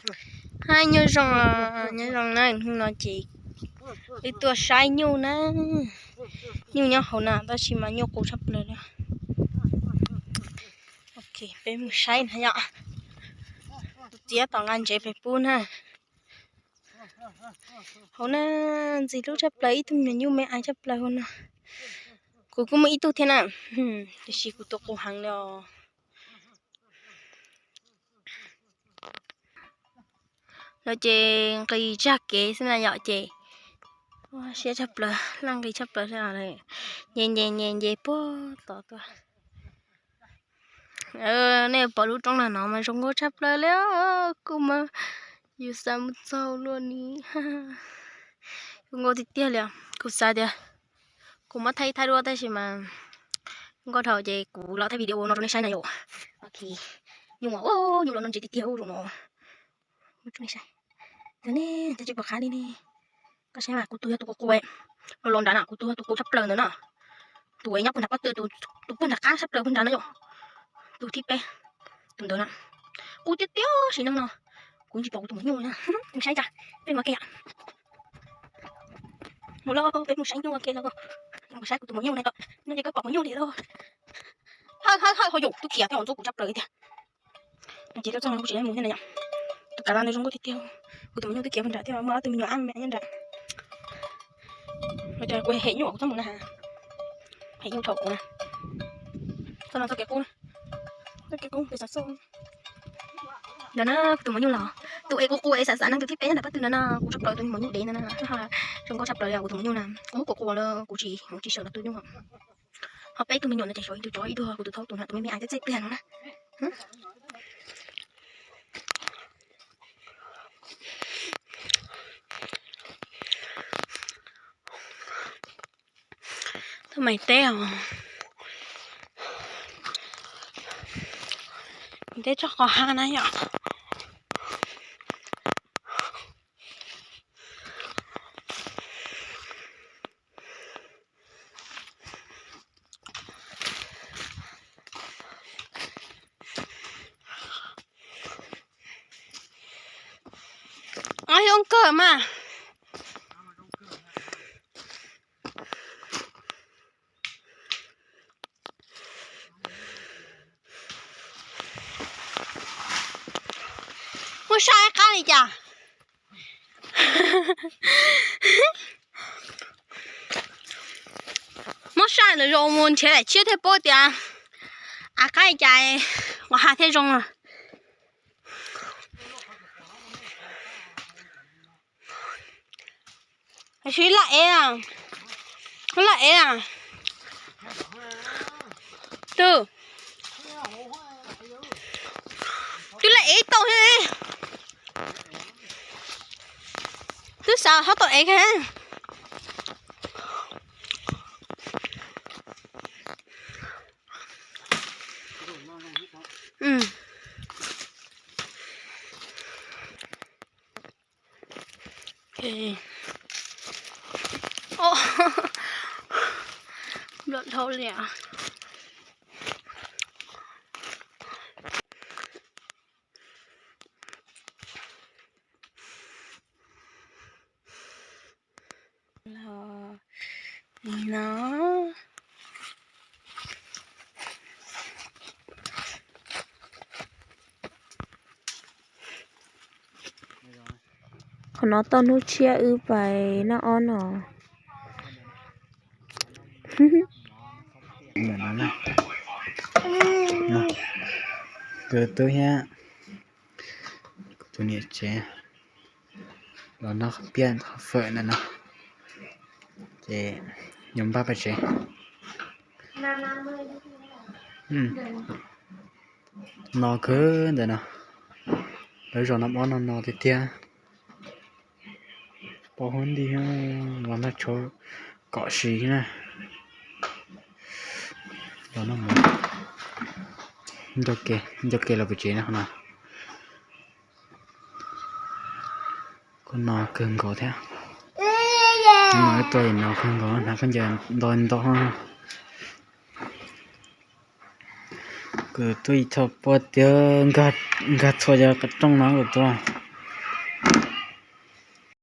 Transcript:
Hi, nyob zoo, nyob zoo na, hnub no ces wb tuaj saib nyuj na. Nyuj nyob hauv na, tab sis mas nyuj qus tshaj plaws li. Ok, peb mus saib na yom. Tus txiv tom nqa ntsev pem pub na. Hauv na, ntxim hlub tshaj plaws, ib tug me nyuam nyuj me ais tshaj plaws hauv no. Kuv kuj muaj ib tug thiab na, tiam sis kuv tus qus heev li os. No ces nqis tsag kev xwb na yom, ces siab tshaj plaws, laj nqis tshaj plaws. Nce nce nce nce puag tod tuaj. Nej pom lub roob no no mas zoo nkauj tshaj plaws li, kuv mas yus xav mus txog luaj ni. Zoo nkauj tiag tiag li, kuv xav tias kuv muab thaij thaij dua tab sis mas zoo nkauj dhau ces kuv los thaij video no rau nej saib na yom. Ok, nyuj, nyuj los noj ntsev tiag tiag zaum no. Ua rau nej saib. Yog ne, cas tsis pom qab li ne. Koj saib mas kuv tus yog tus qus qus, los los nrad na, kuv tus yog tus qus tshaj plaws ntawd na. Tus uas nyob puag nram pob tw, tus puag nram qab tshaj plaws puag nrad na yom. Tus thib peb, tus ntawd na. Qus tiag tiag sim neej no. Kuv tsis pom kuv tus maum nyuj na. Mus saib tsa, peb mus ke yom. Mus lauj, peb mus saib nyuj ua ke lauj. Mus saib kuv tus maum nyuj na, no ces koj pom maum nyuj li lauj. Hawj hawj hawj, hauj yus twb khiav thiab, ntxub kuv tshaj plaws li tiag. Ces tuaj txog no kuv tsis mus thiab na yom. Tus kav laj no zoo nkauj tiag tiag. Kuv tus maum nyuj twb khiav puag nrad thiab, muaj ob tug me nyuam ab me nyob nrad. Kuv hem nyuj kuv txhob mus na. Hem nyuj thaum kuv na. Txog no txoj kev qub, txoj kev qub pes xav xoj. Ntawd na kuv tus maum nyuj los, tus es kuv qus es xav xav neeg tus thib peb nyob nram pob tw ntawd na, kuv tshaj plaws tus maum nyuj dev ntawd na, zoo nkauj tshaj plaws li kuv tus maum nyuj na. Kuv qus qus lawm kuv tsis, kuv tsis sawv los tu nyuj. Ho peb tug me nyuam no ces xyov ib tug tsov ib tug kuv tus thaub tus na, tus me me ais txej txej pliag no na. Tuaj mais teb os. Teb tsob qos hab na yom. Ob, zoo kawg mas. Muab saib qab li cas? Muab saib lawm zoo mus nrhiav daim tshiab thiaj paub tias av qab li cas, qos hab thiaj zoo. Laj ev, laj ev. Twb, twb laj ev tau thiab. Twb xav hab tau ev kag. Nplua dhau li os. Los li no. Qhov no tau hnub tshiab wb pais noj ob no. Kuv tub thiab kuv tus niam tsev los noj qhov piaj qhov fawm ntawm no, ces yuav npaj pais tsev. No kawg ntawm no, lawv zos no mob no no tiag tiag. Pom huab nti los noj tshauv kom siv na. Los noj mov, nco ke los pem tsev na qhov no. Kuv no kawg nkaus thiab. No ib tug no kawg nkaus, hnav khaub ncaws nto nto. Kuv tuaj ib txhia puag tiag, nkag txhua cov qab rooj no kuv tuaj.